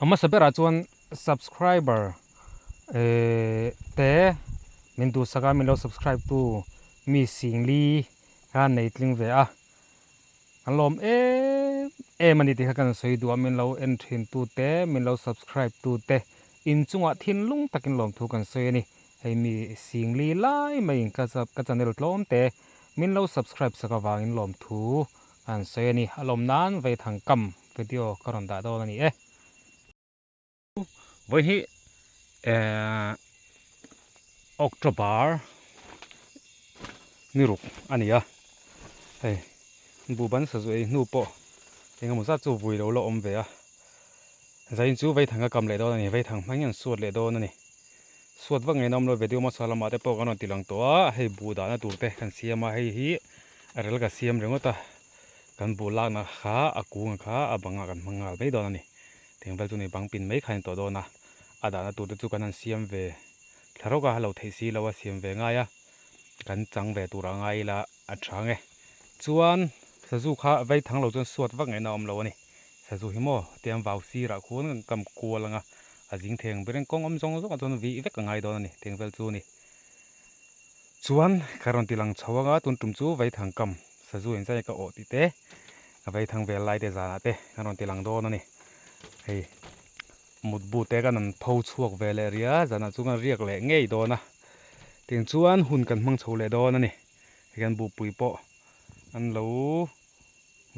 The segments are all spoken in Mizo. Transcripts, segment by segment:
A hmasa berah chuan subscriber eh te min duhsak a min lo subscribe tu mi singli kha nei tling ve a. An lawm em em a ni tih kha kan sawi duh a, min lo en thin tu te, min lo subscribe tu te inchungah thinlung takin lawmthu kan sawi a ni. Hei mi singli lai maiin ka ka channel tlawm te min lo subscribe sak avangin lawmthu kan sawi a ni. A lawm nan Veithang kam video ka rawn dah dawn a ni e. Vawi hi ehh October ni ruk a ni a, hei buhban sazu ei hnu pawh eng emaw zat chu vui lo la awm ve a, zain chu vaithang a kam leh dawn a ni, vaithang hmang hian suat leh dawn a ni, suat vak ngei na awm lo video hmasa lamah te pawh kan rawn ti lang tawh a, hei buh dahna tur te kan siam a, hei hi a rel ka siam ringawt a, kan buh lakna kha a kung kha a bangah kan hmang nghal mai dawn a ni. Teng vel chu ni bang pin mai kha a ni tawh dawn a, a dahna tur te chu kan han siam ve thla rawk a, lo theih si lo a siam ve ngai a, kan chang ve tur a ngai ila a tha nge. Chuan sazu kha vei thang lo chuan suat vak ngaihna a awm lo a ni. Sazu hi maw tiang vau sirah khuan kan kam kual ang a, a zing thei ang berin kawng awm zawng zawng ah chuan vih vek a ngai dawn a ni teng vel chu ni. Chuan ka rawn ti lang chho ang a, tun tum chu vei thang kam sazu engzah nge ka awh tih te Ka vei thang vel lai te zanah te kan rawn ti lang dawn a ni. Hei mutbu te kan han pho chhuak ve leh ria zanah chu kan riak leh ngei dawn a. Tiang chuan hun kan hmang chho leh dawn a ni. Hei kan bupui pawh an lo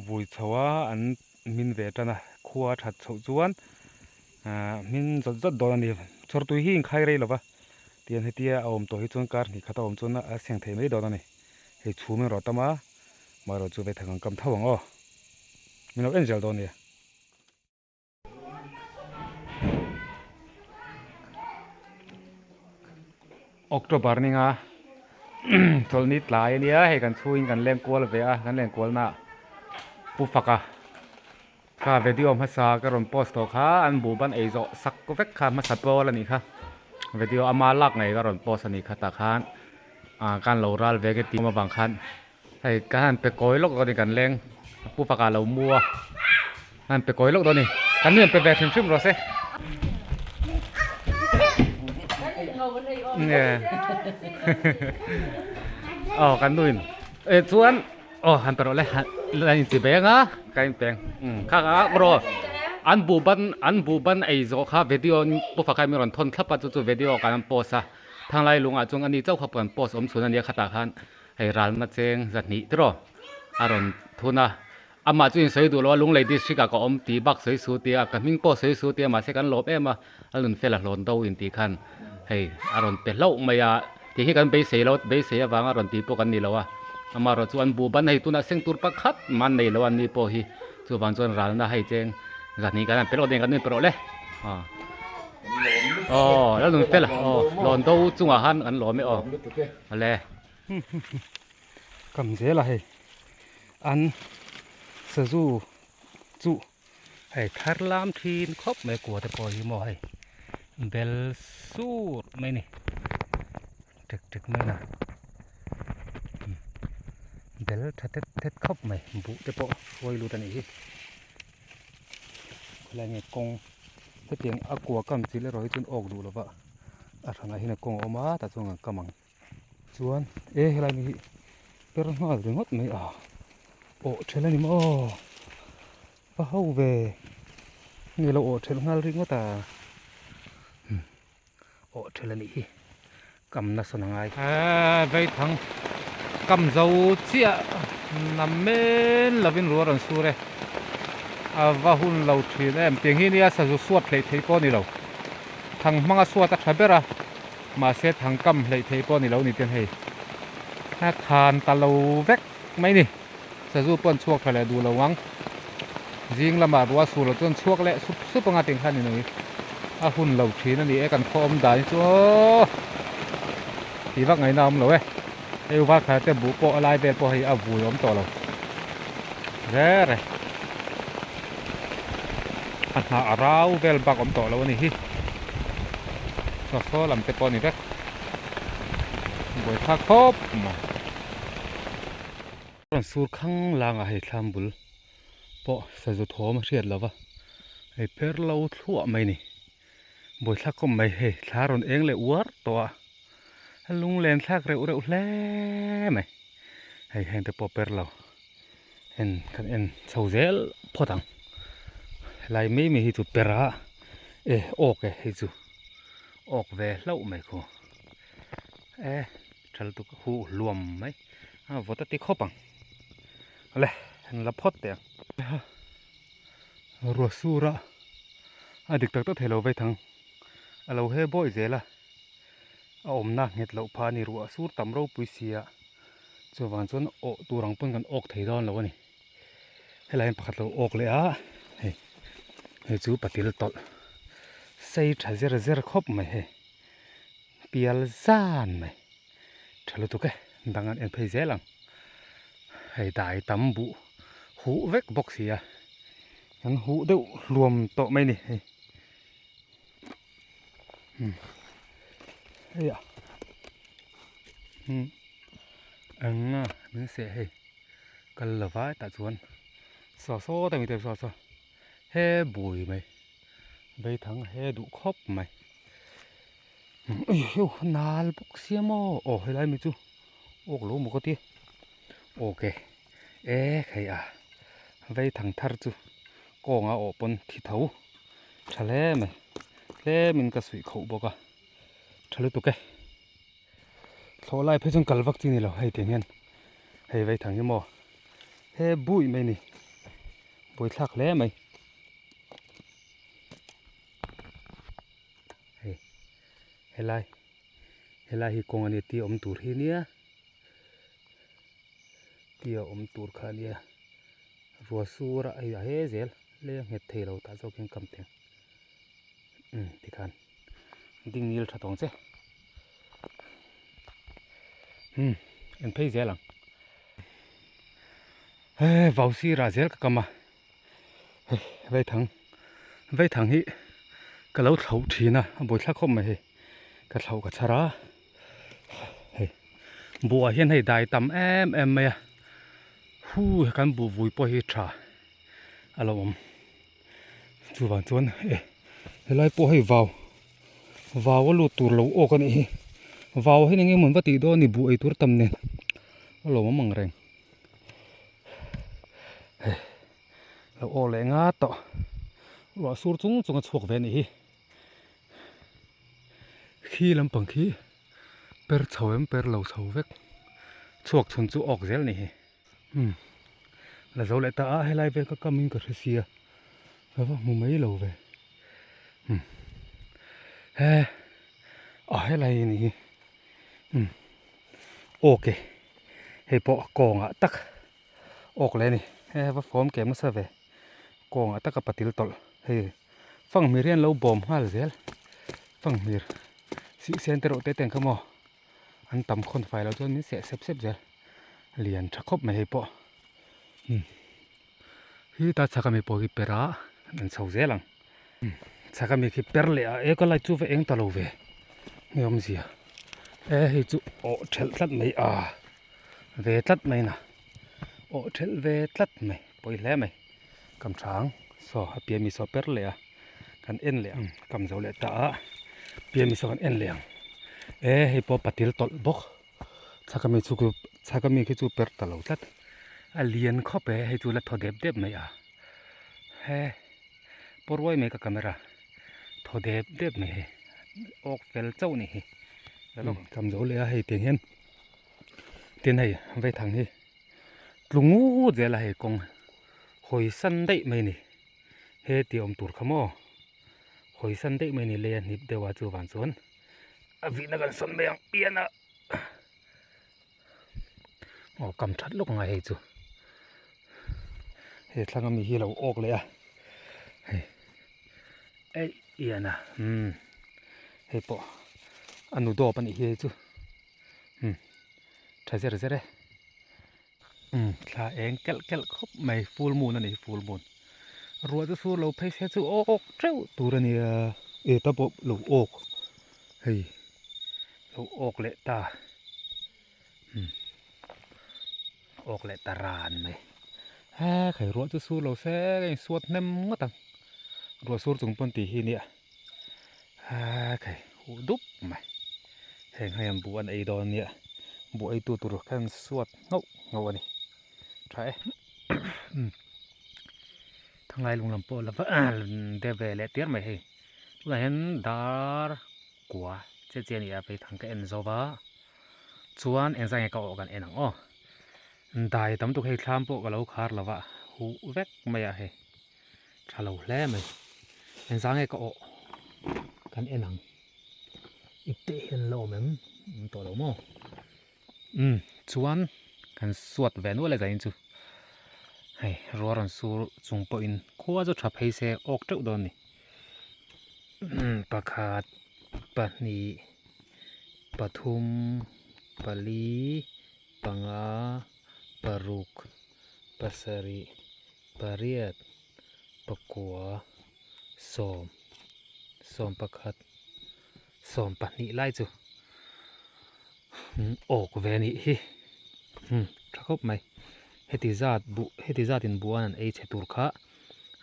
vui chho a, an hmin ve tan a, khua a that chhoh chuan ahh hmin zawt zawt dawn a ni. Chawrtui hi inkhai rei lo va, tiang hetia a awm tawh hi chuan kar hnih khat a awm chuan a seng thei mai dawn a ni. Hei chhum in rawh tam a. Marawh chu vethang ang kam tho ang aw. Min lo en zel dawn nia. October ninga chawlhni tlai a nia hei kan chhungin kan leng kual ve a kan leng kual na pu faka kha video hmasa ka rawn post tawh kha an buh ban ei zawh sak vek kha hmasa pawl a nih kha video ama lak ngei ka rawn post a nih kha tah khan ah kan lo ral ve ka tih avang khan Hei ka han pe kawi lawk dawn a ni kan leng pu faka lo mu a han pe kawi lawk dawn a ni kan nu in pe ve hrim hrim rawh se nge aw kan nu in eh chuan aw han pe rawh le la in chi ve anga ka in peng kha kha rawh an buh ban an buh ban ei zawh kha video pu faka in min rawn thawn thlap a chu chu video kan han post a thanglai lungah chuan ani chauh kha kan post awm chhun a nia khatah khan. Hei ralna cheng zahnih tiraw a rawn thun a, amah chu insawi duh lo a, Lunglei district ah ka awm tih bak sawi su tia, ka hming pawh sawi su tia mahse kan lawm em a, a nun fel a hlawn do intih khan hei a rawn pe hlauh mai a, tih hi kan beisei lo, beisei avanga rawn tih pawh kan ni lo a, amaherawh chu an buh ban hei tunah seng tur pakhat man nei lo a ni pawh hi, chuvang chuan ralna hei cheng zahnih kan han pe rawh deng kan inpe rawh le aw. Aw la nun fel aw lawn do chungah khan kan lawm e aw awle. Kam zel a hei an sazu chu hei thar lam thin khawp mai kua te pawh hi maw hei bel sur mai a ni tek tek mai a bel tha tet tet khawp mai buh te pawh hruai lut a nih hi khawlai nge kawng hetiang a kua kam chil erawh hi chuan awk duh lova a hranah hian a kawng a awm a tah chuan an kam ang. Chuan e helai mi hi per nghal ringawt mai a awh thelh a ni maw va ho ve nge lo awh thelh nghal ringawt a awh thelh a nih hi kam nasa na ngai eee veithang kam zo chiah nam men lovin ruah rawn sur e a va hun lo thin em tiang hi nia sazu suat hleih theih pawh a ni lo thang hmanga suat a tha ber a. Mahse thang kam hleih theih pawh a ni lo ni ten hei a khan ta lo vek mai ni. Sazu pawh an chhuak tha leh duh lo ang. Zing lamah ruah sur lo chuan chhuak leh sup sup anga ting khan ni noi a hun lo thin a ni e kan khaw awm dan hi chu aw tih vak ngaihna a awm lo e. Hei uvar khat te buh pawh a lai vel pawh hei a vui awm tawh lo rer e. A hnah a rau vel bak awm tawh lo a ni hi. Saw saw lam te pawh a ni vek. Buaithlak khawp mai. Rawn sur khang langah hei thlam bul pawh sazu thawm a hriat lo va. Hei per lo thluah mai ni. Buaithlak khawp mai hei thla rawn eng leh uar tawh a. A lunglen thlak reuh reuh hle mai. Hei heng te pawh per lo en kan en chho zel phawt ang. Helai mai mai hi chu per a e awk e hei chu awk ve hlauh mai khu e tha lutuk huh hluam mai a vawt a ti khawp ang. Awle an la phawt teh ang. Ruah sur a a dik tak tak thei lo vaithang a lo he bawi zel a a awmna nghet loh phah a ni ruah sur tam ropui si a chuvang chuan awh tur ang pawn kan awk thei dawn lo a ni helai hian pakhat lo awk leh a hei hei chu patil tawlh sei tha zer zer khawp mai hei pial zan mai tha lutuk e dang an en phei zel ang hei dai tam buh huh vek bawk si a an huh deuh hluam tawh mai a ni hei umm hei ah umm eng a min seh hei kal lo va tah chuan saw saw ta mi te saw saw he bui mai vaithang he duh khawp mai. Eihiu nal bawk sia maw aw helai mi chu awk lo maw ka ti ok e hei a vei thang thar chu kawnga awh pawn thi tho tha hle mai tlemin ka suih khoh bawk a tha lutuk e thlawh lai phei chuan kal vak chi ni lo hei tiang hian hei vei thang hi maw he bui mai ni buaithlak hle mai. Hei helai helai hi kawng a nia tia awm tur hi nia tia awm tur kha a nia ruah sur a hei a he zel lei a nghet thei lo tah zawk hian kam teng umm tikhan ding ngil tha tawng che umm en phei zel ang he vau sirah zel ka kam a. Hei vaithang vaithang hi ka lo thlauh thin a a buaithlak khawp mai hei ka thlauh ka chhar a hei buh ah hian hei dai tam em em mai a hu kan buh vui pawh hi tha a lo awm chuvang chuan e helai pawh hei vau vau a lut tur lo awk a nih hi vau hian eng emaw an va tih dawn a ni buh ei tur tam nen a lo awm ang reng. Hei lo aw leh nga tawh ruah sur chung chung a chhuak ve a nih hi khi lampang khi per chho em per lo chho vek chhuak chhun chu awk zel a nih hi umm la zo leh ta a helai vel ka kam in ka hre sia ka va hmu mai lo ve umm he a helai a nih hi umm awk e hei pawh kawngah tak awk leh a ni he va fawm kem nasa ve kawngah tak a patil tawlh hei fanghmir hi an lo bawm nghal zel fanghmir sih sen te reuh te te ang kha maw an tam khawn fai loh chuan min seh sep sep zel lian tha khawp mai hei pawh umm hi ta chhak ami pawh hi per a an chho zel ang chhak ami khi per leh a e ka light chu va eng ta lo ve nge awmzia e hei chu awh thelh tlat mai a ve tlat mai na awh thelh ve tlat mai pawi hle mai kam thang saw a pian mi saw per leh a kan en leh ang kam zo leh ta a pian mi saw kan en leh ang e hei pawh patil tawlh bawk chhak ami chu chhak ami khi chu per ta lo tlat a lian khawp e hei chu la thaw dep dep mai a he pawruai mai ka camera thaw dep dep mai hei awk fel chauh a nih hi kam zo leh a hei tiang hian tin hei vaithang hi tlu ngut zel a hei kawng hawi san daih mai a ni he tih awm tur kha maw hawi san daih mai a ni lei a hnip deuh a chuvang chuan a vihna kan sawn mai ang pian a aw kam that lawk angai hei chu he thlang ami hi a lo awk leh a hei eih ian a umm hei pawh a nu dawp a nih hi hei chu umm tha zer zer e umm thla eng kelh kelh khawp mai full moon a ni full moon ruah chu sur lo phei se chu awk teuh tur a nia e ta pawh lo awk hei lo awk leh ta umm awk leh ta ran mai he khai ruah chu sur lo se ka insuat hnem ngawt ang. Ruah sur chung pawn tih hi nia khai huh dup mai heng hei an buh an ei dawn nia buh ei tu tur khan suat nghauh nghauh a ni tha e thanglai lung lam pawh la va de ve leh tir mai hei tunah hian dar kua che che a ni a phei thang ka en zo va chuan engzah nge ka awh kan en ang aw dai tam tuk hei thlam pawh ka lo khar lo va huh vek mai a hei. Tha lo hle mai. Engzah nge ka awh kan en ang. Ip te hian la awm em? Awm tawh lo maw? Umm chuan kan suat ve nual e zain chu. Hei ruah rawn sur chung pawhin khua chu tha phei se awk teuh dawn a ni. Umm pakhat pahnih pathum pali panga paruk pasarih pariat pakua sawm sawm pakhat sawm pahnih lai chu awk ve a nih hi umm tha khawp mai heti zat buh heti zat in buan an ei chhe tur kha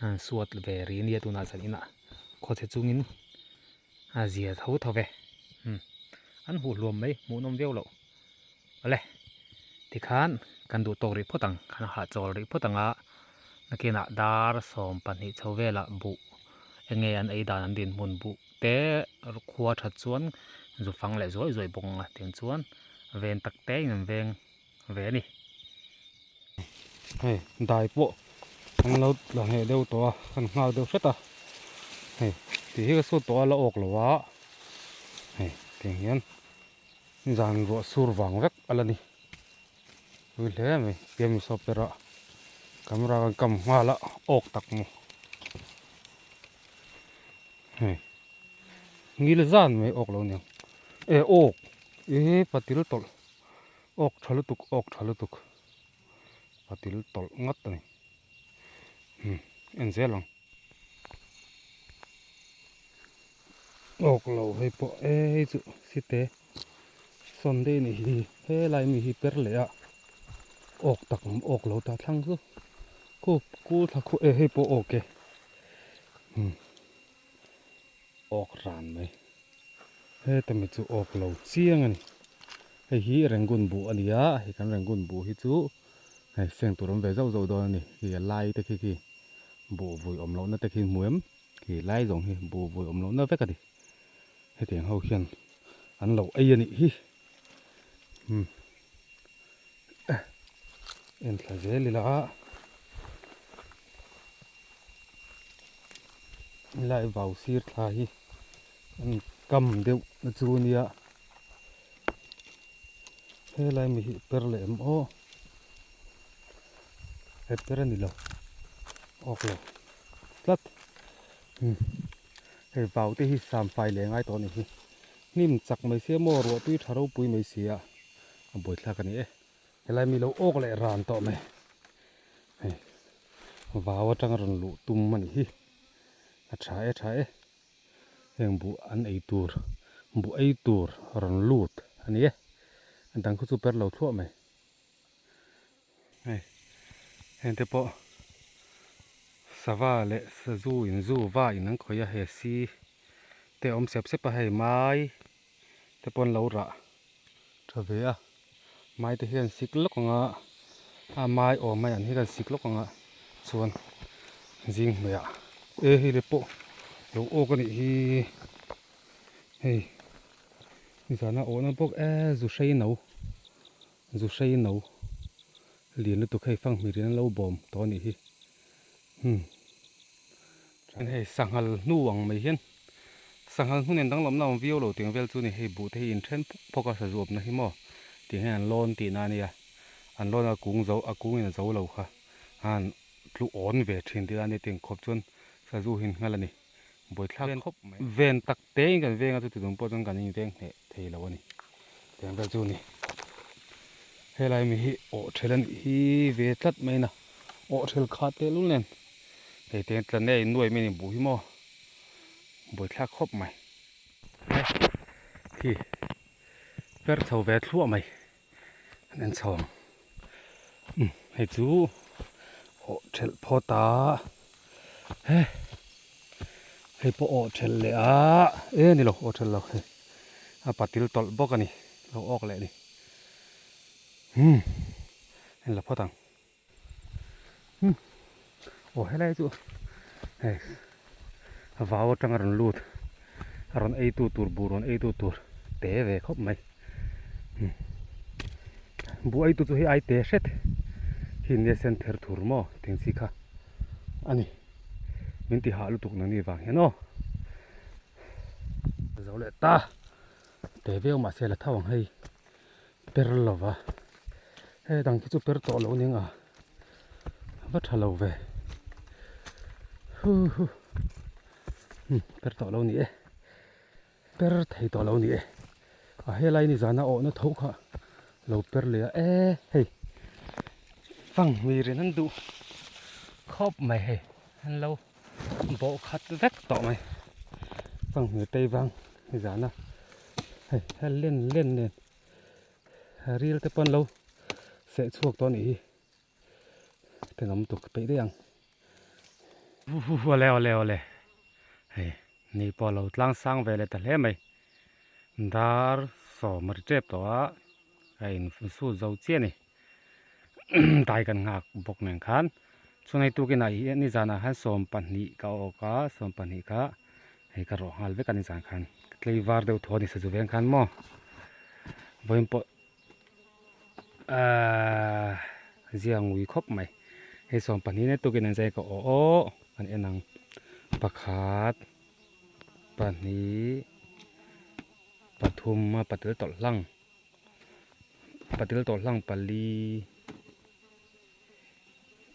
an suat ve rih ania tunah zan inah khawchhe chungin a zia tho tho ve umm an huh hluam mai hmuhnawm viau loh. Awle, tikhan kan duh tawk rih phawt ang, kan hahchawl rih phawt ang a, nakinah dar 12 chho velah buh eng nge an ei dan an dinhmun buh te khua that chuan zu fang leh zuai zuai bawk ang a, tiang chuan ven tak te in an veng ve a ni. Hei dai pawh an lo tla hneh deuh tawh a, kan nghak deuh hret a, hei tih hi ka sut tawh a la awk lo a, hei tiang hian. Zan ruah sur vang vek a la ni. Pui hle mai pian mi saw per a camera kan kam nghal a awk tak maw. Hei ngil zan mai awk lo niang e awk e patil tawlh awk tha lutuk awk tha lutuk patil tawlh ngat a ni. Hmm en zel ang. Awk lo hei pawh e hei chu site Sunday ni hi helai mi hi per leh a awk tak awm awk lo ta thlang chu khu kul thla khu e hei pawh awk e hmm awk ran mai heta mi chu awk lo chiang a ni hei hi Rangoon buh a ni a hei kan Rangoon buh hi chu hei seng tur awm ve zauh zauh dawn a ni khi a lai te khi khi. Buh vui awm lohna te khi hmu em? Khi lai zawng hi buh vui awm lohna vek a ni. Hetiang ho hian an lo ei a nih hi. Umm en thla zel ila a. Helai vau sir thla hi an kam deuh na chu nia. Helai mi hi per leh em aw. He per a ni lo awk lo tlat umm hei vau te hi sam fai leh ngai tawh a ni hi hnim chak mai sia maw ruah tui tha ropui mai sia a buaithlak a ni e helai mi lo awk leh ran tawh mai hei vau atanga rawn luh tum a ni hi a tha e tha e. Heng buh an ei tur buh ei tur rawn lut a ni e a dang khu chu per lo thluah mai hei heng te pawh sava leh sazu in zu va in an khawih a he si te a awm sep sep a hei mai te pawh an lo rah tha ve a mai te hian sik lawk ang a a mai awm mai an hi kan sik lawk ang a chuan zing hmeiah e hei le pawh lo awk a nih hi hei nizana awhna bawk e zu hrei no zu hrei no lian lutuk hei fanghmir in an lo bawm tawh a nih hi hmm. Hei sanghal hnu ang mai hian sanghal hnu nen danglamna awm viau lo tih ang vel chu a ni hei buh te hi in then phawk phawk a sazu awmna hi maw tih hian an lawn tihna a nia an lawn a kung zo a kung in a zo lo kha han tlu awn ve thin tihna a nia tiang khawp chuan sazu hi an nghal a ni buaithlak khawp mai ven tak te in kan veng a chuti tum pawh chuan kan inveng hneh thei lo a ni tih ang vel chu a ni helai mi hi awh thel a nih hi ve tlat mai na awh thel kha tehlul nen. Hei te tla nei nuai mai a ni buh hi maw buaithlak khawp mai khi per chho ve thluah mai an en chho ang umm hei chu awh thelh phawt a he. Hei pawh awh thelh leh a, e ni lo awh thelh lo hei a patil tawlh bawk a ni lo awk leh a ni. Umm en la phawt ang. Umm aw helai chu hei vau atang a rawn lut a rawn ei tu tur buh rawn ei tu tur te ve khawp mai. Umm buh ei tu chu hei ai te hret hi nia sen ther thur maw teng chi kha a ni. Min ti hah lutuk nang ni vang hian aw. Zo leh ta. Te viau mahse la tho ang hei. Per lo va. Hei dang khi chu per tawh lo ning a. Va tha lo ve. Hu hu. Per tawh lo ni e. Per thei tawh lo ni e. A helai ni zana awhna tho kha lo per leh a e hei fang hmirin an duh khawp mai hei an lo bawh khat vek tawh mai fang hmir tei vang ni zana hei he len len nen ril te pawh an lo seh chhuak tawh a nih hi tenawm tuk peih daih ang. Awle awle awle hei ni pawh a lo tlang sang ve leh ta hle mai dar sawm a ri tep tawh a a in sut zo chiah a ni dai kan nghak bawk nen khan chuan hei tukin ah hian nizanah khan 12 ka awk a 12 kha hei ka rawh nghal vek a nizan khan ka tlei var deuh thaw a ni sazu veng khan maw vawiin pawh Ahh zia ngui khawp mai hei 12 nen tukin an zai ka aw aw an en ang pakhat pahnih pathum a patil tawlh hlang patil tawlh hlang pali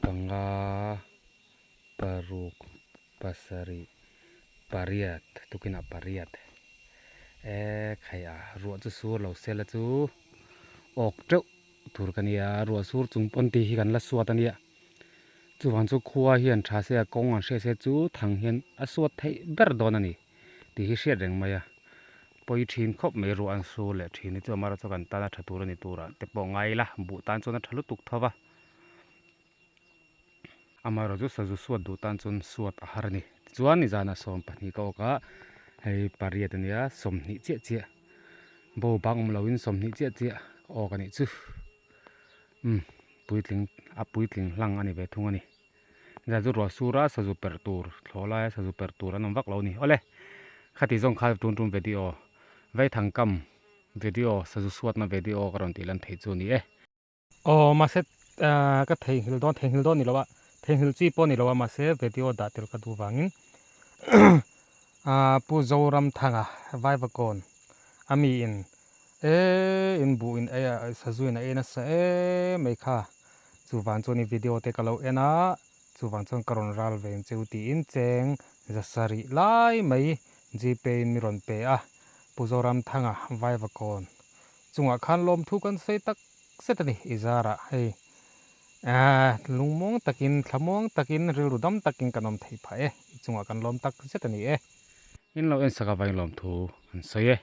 panga paruk pasarih pariat tukinah pariat e khai a ruah chu sur lo sela chu awk teuh tur ka nia ruah sur chung pawn tih hi kan la suat a nia chuvang chu khua hian tha se a kawng an hriat se chu thang hian a suat theih ber dawn a ni tih hi hriat reng mai a pawi thin khawp mai ruah an sur leh thin hi chu amaherawhchu kan tana tha tur a ni turah te pawh ngai ila buh tan chuan a tha lutuk tho va. Amaherawhchu chu sazu suat duh tan chuan suat a har a ni. Tichuan nizanah 12 ka awk a, hei pariat a nia 20 chiah chiah bo bang awm loin 20 chiah chiah ka awk a nih chu. Umm puitling a puitling hlang a ni ve thung a ni. Nizan chu ruah sur a sazu perh tur thlawh laia sazu perh tur an awm vak lo a ni. Awle khati zawng kha tun tum video vaithang kam video sazu suatna video ka rawn tih lan theih chu a ni e. Aw mahse ka theihnghilh dawn theihnghilh dawn ni lo a theihnghilh chi pawh ni lo a mahse video dah tel ka duh vangin Pu Zoramthanga Vaivakawn a mi in e in buh in ei a sazu in a ei nasa em mai kha chuvang chuan i video te ka lo en a chuvang chuan ka rawn ral ve ang che u tiin cheng zasarih lai mai Gpay in mi rawn pe a Pu Zoramthanga Vaivakawn Chungah khan lawmthu kan sawi tak zet a ni i zarah hei aah lungmuang takin thlamuang takin rilru dam takin kan awm theih phah e i chungah kan lawm tak zet a ni e. In lo en sak avangin lawmthu an sawi e.